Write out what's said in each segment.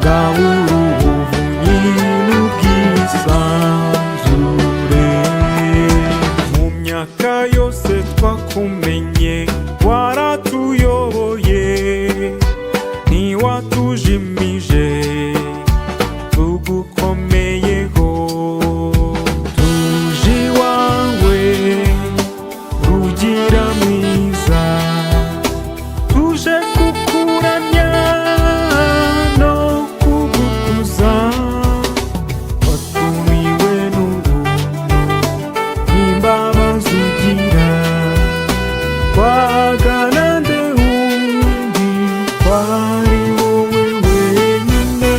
Ngabura ubuvunyi n'ubwisanzure. Mu myaka yose twakumenye, waratuyoboye, ntiwatujimije, tugukomeyeho. Tuje iwawe, Rugira mwiza, tuje kukuramya no kugukuza. Watumiwe n'ubuntu n'imbabazi ugira, twagana nde wundi kwari wowe wenyine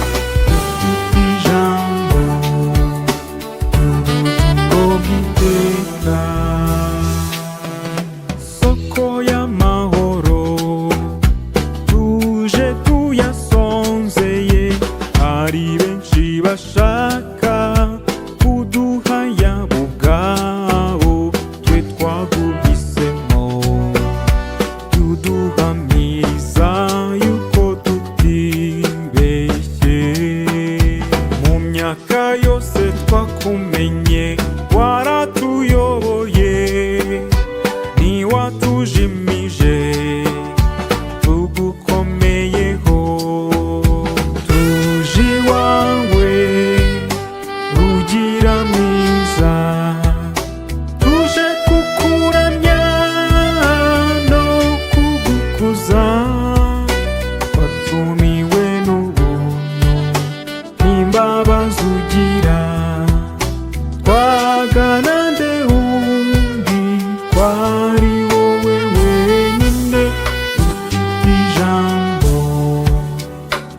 ufite ijambo ry'ubugingo bw'iteka? Soko y'amahoro, tuje tuyasonzeye. Hari benshi bashaka kuduha yabo ubwabo, twe twaguhisemo, tuduhamiriza yuko tutibeshye. Mu myaka yose twakumenye, waratuyoboye, ntiwatujimije, tugukomeyeho. Tuje iwawe, Rugira mwiza, tuje kukuramya no kugukuza. Watumiwe n'ubuntu n'imbabazi ugira, twagana nde wundi kwari wowe wenyine ufite ijambo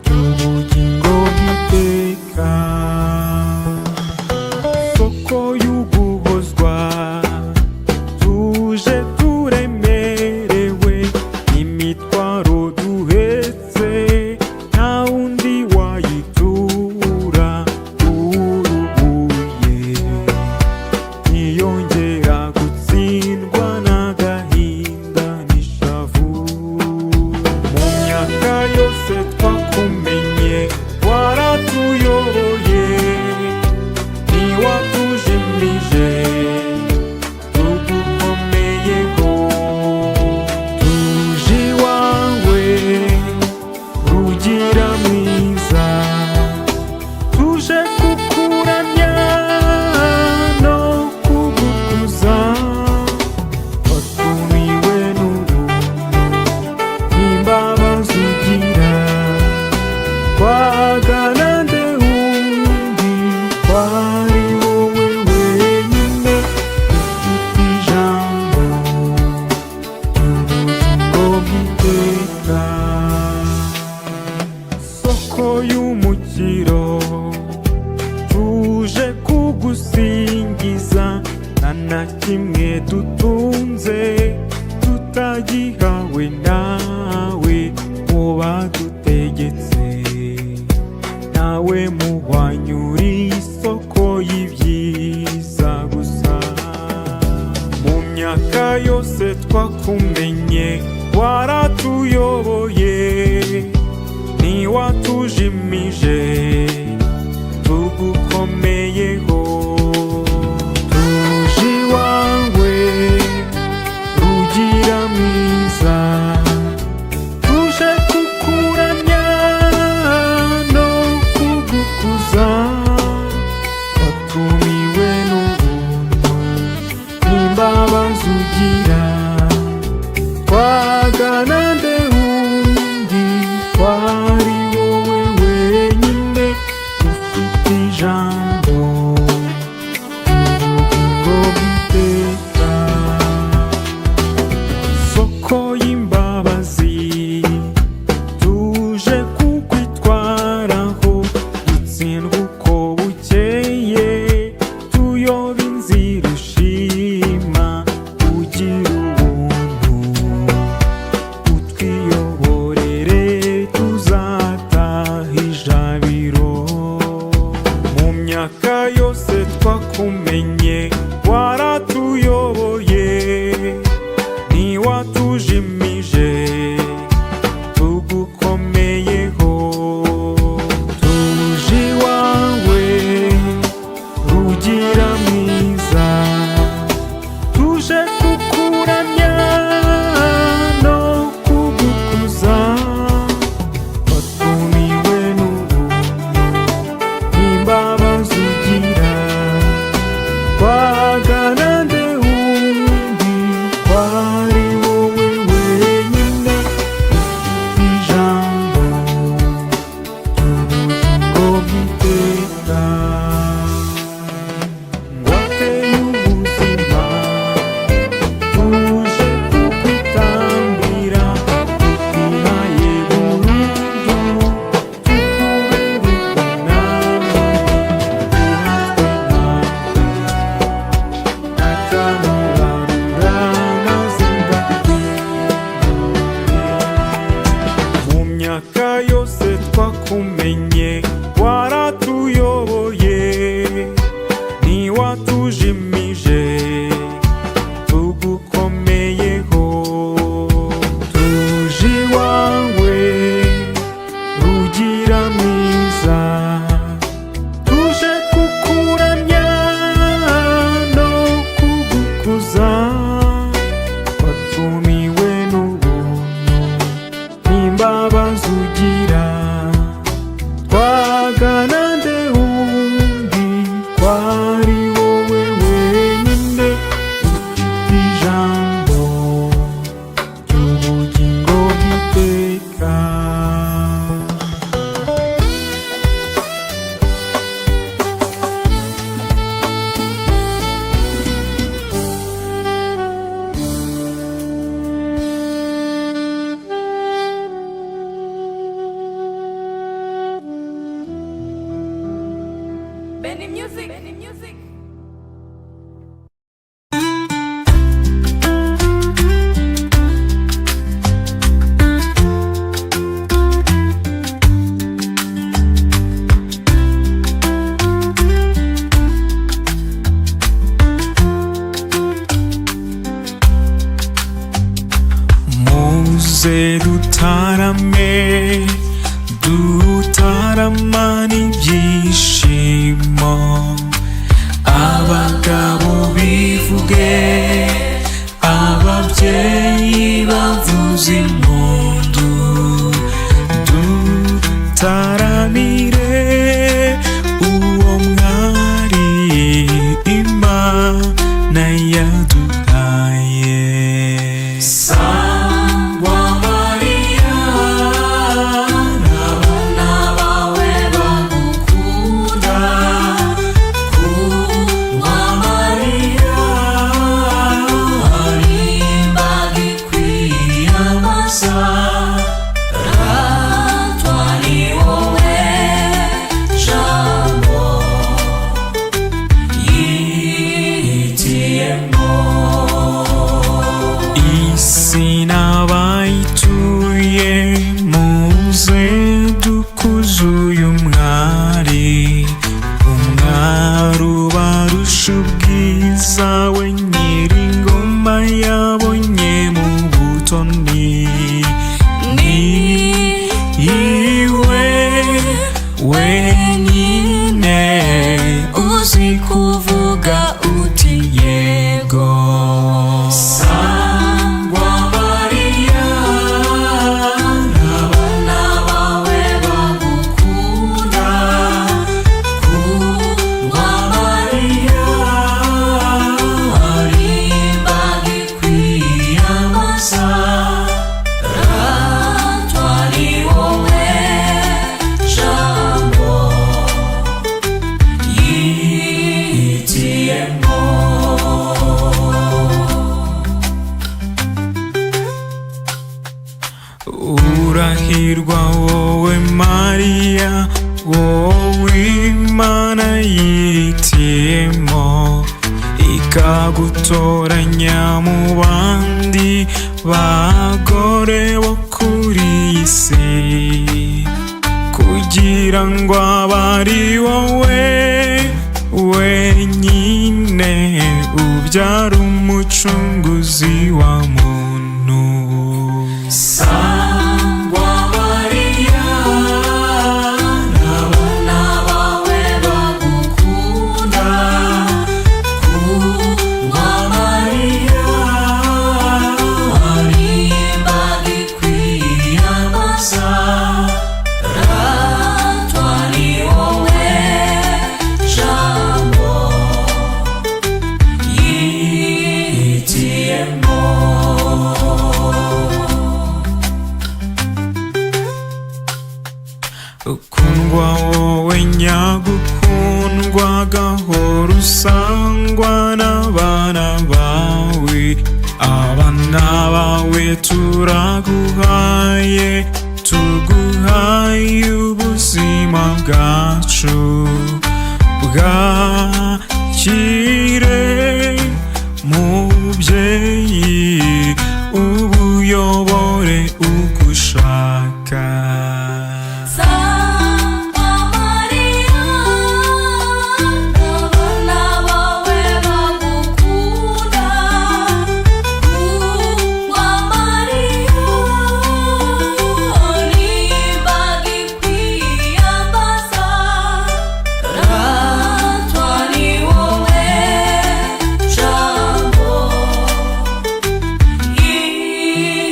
ry'ubugingo bw'iteka? Soko y'uguhozwa, tuje turemerewe imitwaro duhetse, nta wundi wayitura urubuye, ntiyongera gutsindwa n'agahinda n'ishavu. Mu myaka yose twakumenye, waratuyoboye, ntiwatujimije, tugukomeyeho. Tuje iwawe, Rugira mwiza, tuje kukuramya no kugukuza. Watumiwe n'ubuntu n'imbabazi ugira, twagana nde wundi kwari wowe wenyine ufite ijambo ry'ubugingo bw'iteka? Soko y'umukiro, tuje kugusingiza. Nta na kimwe dutunze tutagihawe nawe. Mu badutegetse nawe muhwanyura, isoko y'ibyiza gusa. Mu myaka yose twakumenye, waratuyoboye, ntiwatujimije, tugukomeyeho. Tuje iwawe, Rugira mwiza, tuje kukuramya no kugukuza. Watumiwe n'ubuntu n'imbabazi ugira, twagana nde wundi kwari wowe wenyine ufite ijambo ry'ubugingo bw'iteka? Soko y'imbabazi, tuje kukwitwaraho. Dutsindwa uko bukeye, tuyoba inzira ushima. Ugira ubuntu, utwiyoborere, tuzataha ijabiro. Mu myaka yose twakumenye, waratuyoboye, ntiwatujimije, tugukomeyeho. bw'iteka. Ngwate y'ubuzima, tuje kukwitambira, tukwihaye burundu, tukubere umwami, uhatwe nawe, ntacyamubarura maze ndakwimure. Mu myaka yose twakumenye, waratuyoboye, ntiwatujimije, tugukomeyeho. Tuje iwawe, Rugira mwiza, tuje kukuramya no kugukuza, watumiwe n'ubuntu n'imbabazi ugira. Twagana nde wundi, ko ari wowe wenyine ufite ijambo ry'ubugingo bw'iteka? Benny Music. Benny Music. Muze dutarame, dutaramane ibyishimo, abagabo bivuge, ababyeyi bavuze impundu, dutaramire uwo mwari Imana yaduhaye. Sangwa Mariya, n'abana bawe bagukunda. Kundwa Mariya, hari imbaga ikwiye amasa, ratwa ni wowe jambo yihitiyemo. Isi n'abayituye, muze dukuze uyu mwari, umwari ubarusha ubwiza, we nyir'ingoma yabonye mu butoni. Ni iwe wenyine uzi kuvuga uti yego. Sangwa Mariya, n'abana bawe bagukunda. Kundwa Mariya, hari imbaga ikwiye amasa, ratwa ni wowe jambo yihitiyemo. Urahirwa wowe Mariya, wowe Imana yihitiyemo, ikagutoranya mu bandi bagore bo kuri iyi si, kugira ngo abe ari wowe wenyine ubyara umucunguzi wa muntu. Sangwa Mariya, n'abana bawe bagukunda. Kundwa Mariya, hari imbaga ikwiye amasa, ratwa ni wowe jambo yihitiyemo. Ukundwa wowe nyagukundwa, gahora usangwa n'abana bawe. Abana bawe turaguhaye, tuguhaye ubuzima bwacu. Bwakire mubyeyi, ubuyobore uko ushaka. Sangwa Mariya, abana bawe bagukunda. Kundwa Mariya, ntibagikwiyambaza. Ratwa ni wowe jambo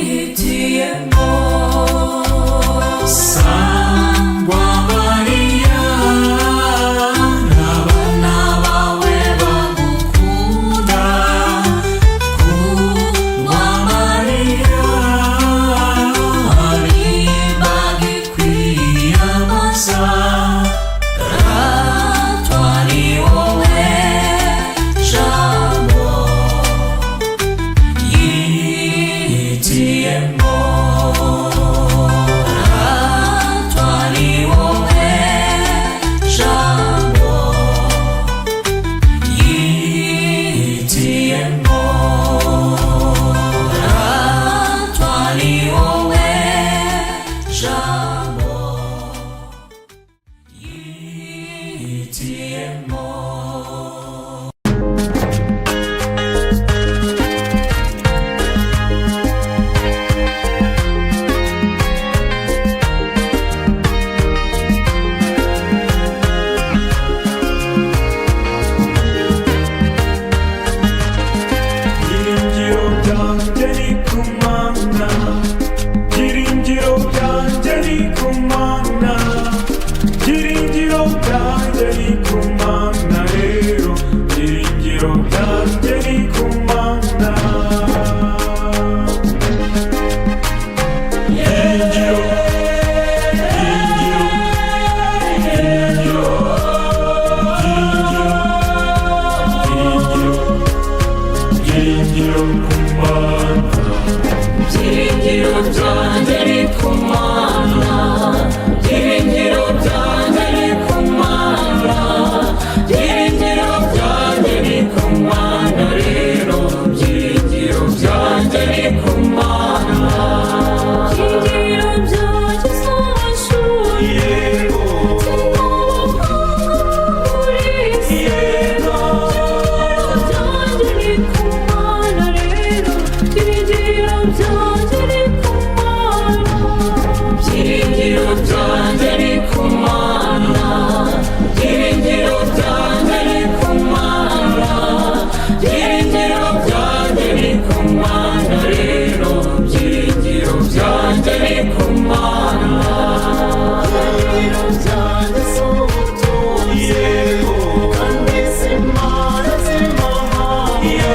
yihitiyemo. Sangwa Mariya, Abana bawe bagukunda. Kundwa Mariya, ntibagikwiyambaza. Ratwa ni wowe jambo yihitiyemo. Ratwa ni wowe jambo yihitiyemo. Ratwa ni wowe jambo yihitiyemo. Byiringiro byanjye ni ku Mana, byiringiro byanjye ni ku Mana, byiringiro byanjye ni ku Mana rero, byiringiro byanjye ni ku Mana. Byiringiro, byiringiro, byiringiro, byiringiro, byiringiro, byiringiro ku Mana. Byiringiro byanjye ni ku Mana, byiringiro byanjye ni ku Mana, byiringiro byanjye ni ku Mana rero, byiringiro byanjye ni ku Mana. Byiringiro byanjye si amashuri, Yego, yego. Byiringiro byanjye ni ku Mana, byiringiro byanjye ni ku Mana, byiringiro byanjye ni ku Mana rero, byiringiro byanjye ni ku Mana. Byiringiro byanjye si ubutunzi, kandi si impano z'amahanga.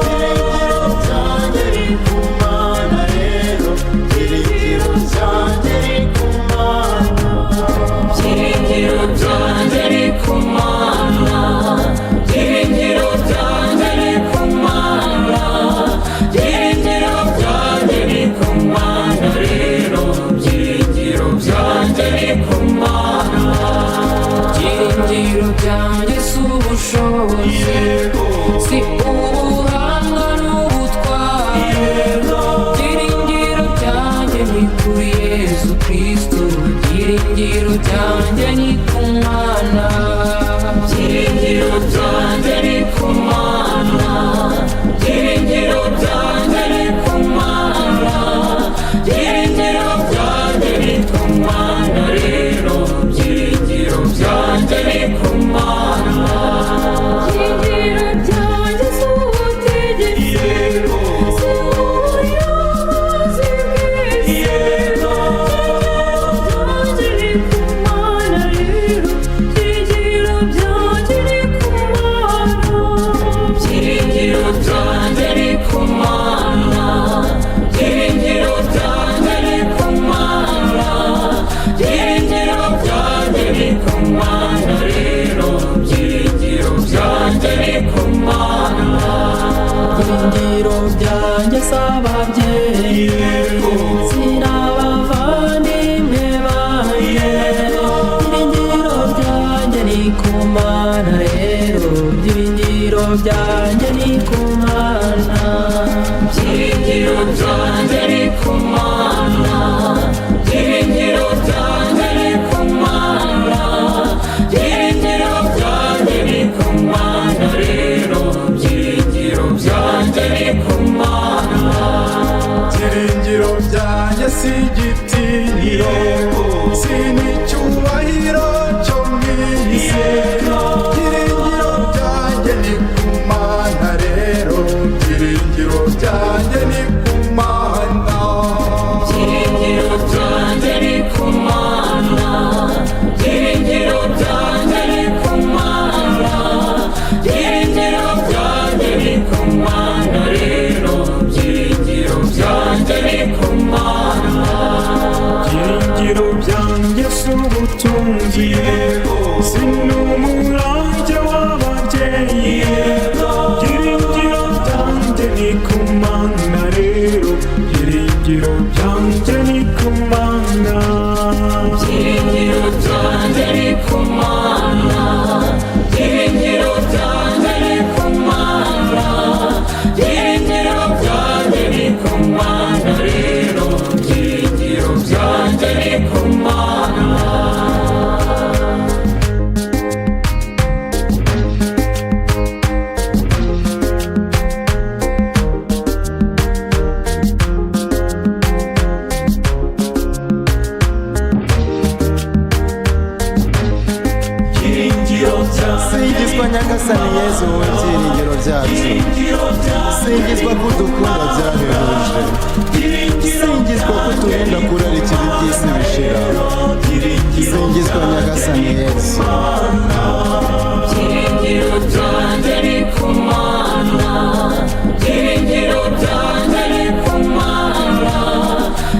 Byiringiro byanjye ni ku Mana rero, byiringiro byanjye ni ku Mana. Byiringiro byanjye ni ku Mana, byiringiro byanjye ni ku Mana, byiringiro byanjye ni ku Mana rero, byiringiro byanjye ni ku Mana. Byiringiro byanjye si ubushobozi, si ubuhanga n'ubutwari. Byiringiro byanjye ni kuri Yesu Kristo, byiringiro byanjye ni ku Mana. Byiringiro byanjye ni ku Mana, byiringiro byanjye ni ku Mana, byiringiro byanjye ni ku Mana rero, byiringiro byanjye ni ku Mana. Byiringiro byanjye si ubutegetsi, si ubuyobozi bw'isi. Byiringiro byanjye ni ku Mana rero, byiringiro byanjye ni ku Mana. byanjye ni ku Mana. Byiringiro byanjye ni ku Mana. Byiringiro byanjye ni ku Mana. Byiringiro byanjye ni ku Mana rero. Byiringiro byanjye ni ku Mana. Byiringiro byanjye si igitinyiro, si n'icyubahiro cyo mu isi. Byiringiro byanjye ni ku Mana rero. Byiringiro byanjye ni ku Mana. Byiringiro byanjye ni ku Mana. Byiringiro byanjye ni ku Mana. Byiringiro byanjye ni ku Mana rero. Byiringiro byanjye ni ku Mana. Byiringiro byanjye si ubutunzi, si n'umurage w'ababyeyi. Byiringiro byanjye ni ku Mana rero. Byiringiro byanjye ni ku Mana. Byiringiro byanjye ni ku Mana. Byiringiro byanjye ni ku Mana. Byiringiro byanjye ni ku Mana rero. Byiringiro byanjye ni ku Mana. Byiringiro byanjye Singizwa Nyagasani Yezu, wowe byiringiro byacu. Byiringiro byanjye Singizwa ko udukunda byahebuje. Singizwa ko uturinda kurarikira iby'isi bishira. Singizwa Nyagasani Yezu. Byiringiro byanjye ni ku Mana. Byiringiro byanjye ni ku Mana.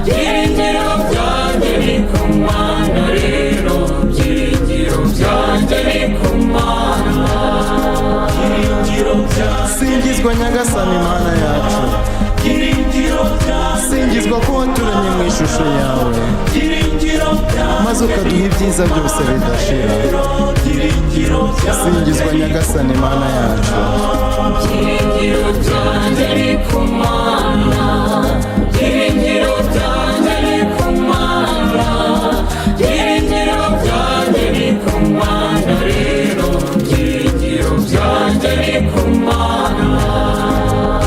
Byiringiro byanjye ni ku Mana rero. Byiringiro byanjye ni ku Mana. Byiringiro byanjye Singizwa Nyagasani Mana yacu. Byiringiro byanjye Singizwa ko waturemye mu ishusho yawe, Byiringiro byanjye maze ukaduha ibyiza byose bidashira. Byiringiro byanjye Singizwa Nyagasani Mana yacu. Byiringiro byanjye ni ku Mana. Byiringiro byanjye ni ku Mana. Byiringiro byanjye ni ku Mana rero. Byiringiro byanjye ni ku Mana.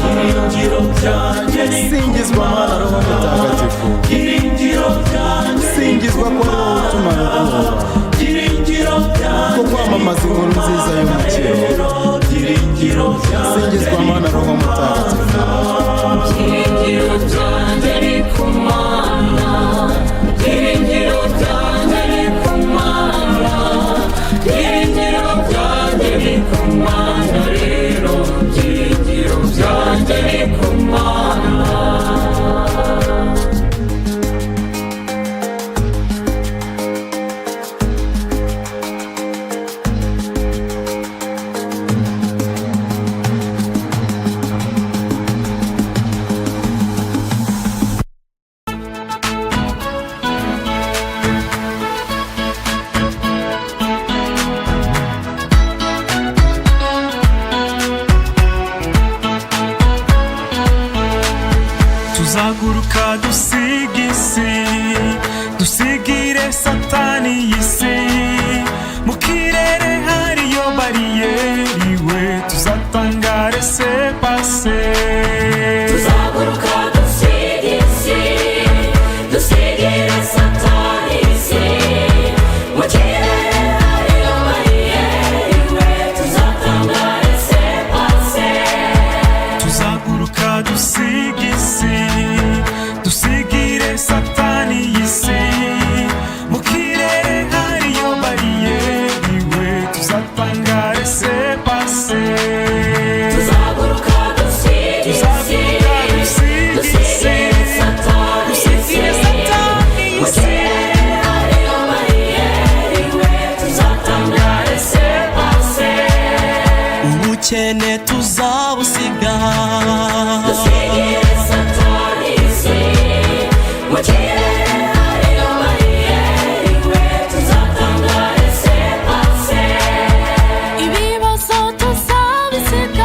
Byiringiro byanjye ni Singizwa Mana Roho Mutagatifu. Byiringiro byanjye Singizwa ko ari wowe utumara ubwoba, Byiringiro byanjye ko kwamamaza inkuru nziza y'umukiro. Byiringiro byanjye Singizwa Mana Roho Mutagatifu. Byiringiro byanjye ni ku Mana. Byiringiro byanjye ni ku Mana. Byiringiro byanjye ni ku Mana rero. Byiringiro byanjye ni ku Mana. Tuzaguruka dusiga isi, dusigire Satani y'isi. Mu kirere hariyo bariyeri we, tuzatanga resepase. Tuzaguruka dusiga isi, dusigire Satani isi. Mu kirere hariyo bariyeri we, tuzatanga resepase. Tuzaguruka dusiga isi, dusigire Satani y'isi. Mu kirere hariyo bariyeri we, tuzatanga resepase. Tuzaguruka dusiga isi, Tuzaguruka dusiga isi, dusigire Satani isi. dusigire Satani Mu y'isi. kirere hariyo bariyeri we, tuzatanga resepase. Ubukene tuzabusiga, Dusigire Satani isi. Mu kirere hariyo bariyeri we, tuzatanga resepase. Ibibazo tuzabisiga.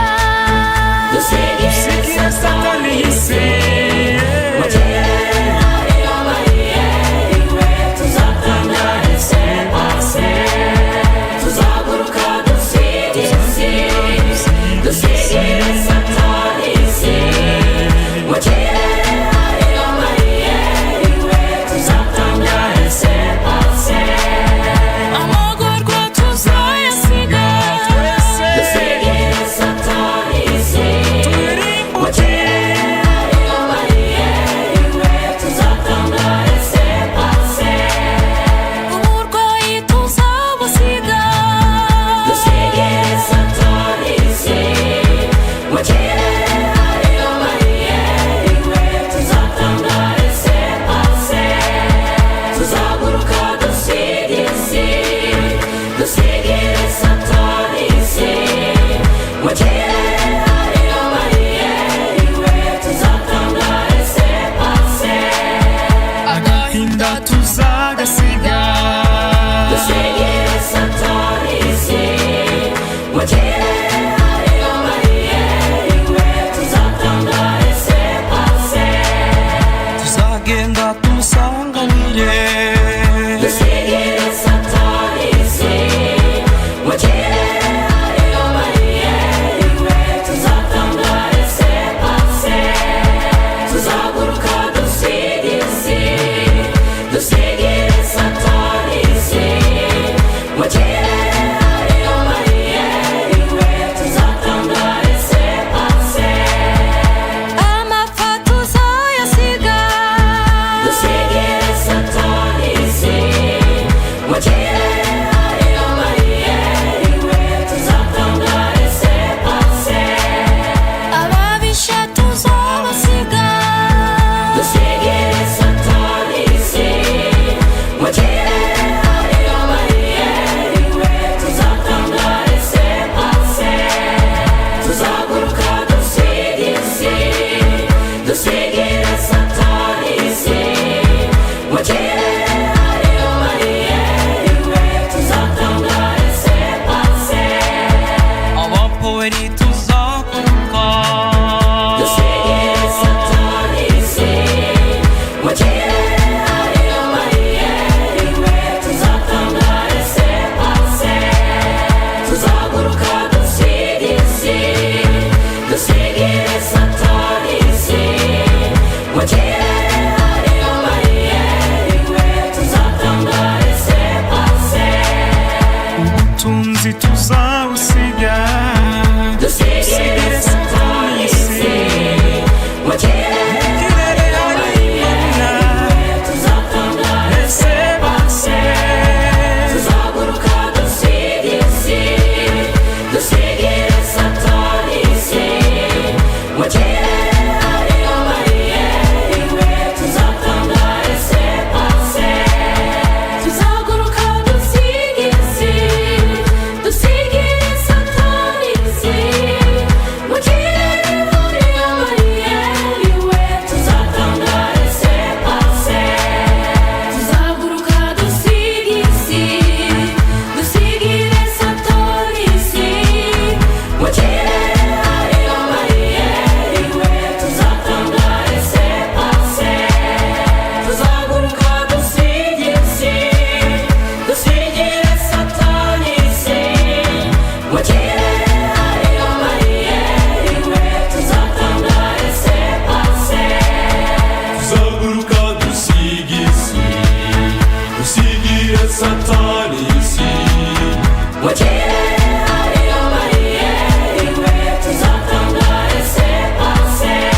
Ubutunzi tuzawusiga, Dusigire Satani isi, mu kirere kirere hari Imana. Tuzatanga Laissez-passer. Tuzaguruka dusige isi, dusigire Satani isi, mu kirere hariyo bariyeri we, tuzatanga laissez-passer. Tuzaguruka dusige isi, dusigire Satani isi, mu kirere hariyo bariyeri we, tuzatanga laissez-passer. Tuzaguruka dusige isi, dusigire Satani isi, mu kirere hariyo bariyeri we, tuzatanga laissez-passer. Tuzaguruka dusige isi, dusigire Satani isi, mu kirere hariyo bariyeri we, tuzatanga laissez-passer. Tuzaguruka dusiga isi, dusigire Satani isi, Mu kirere hariyo bariyeri we, tuzatanga laissez-passer.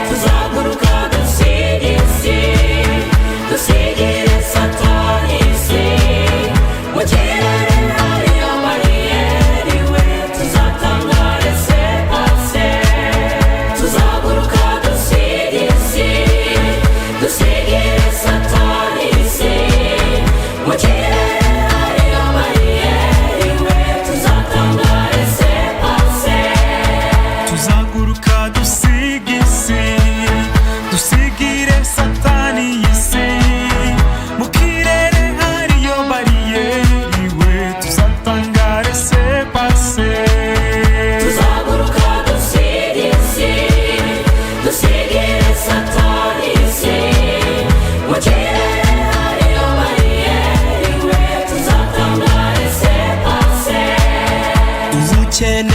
Tuzaguruka dusige isi, dusigire Satani isi, mu kirere hariyo bariyeri we, tuzatanga laissez-passer. Tuzaguruka dusige isi, dusigire Satani isi, mu kirere hariyo bariyeri we, tuzatanga laissez-passer. Tuzaguruka dusiga isi, dusigire Satani isi, mu kirere hariyo bariyeri we, tuzatanga laissez-passer. Tuzaguruka dusige isi, dusigire Satani isi, mu kirere hariyo bariyeri we, tuzatanga laissez-passer. Ubukene.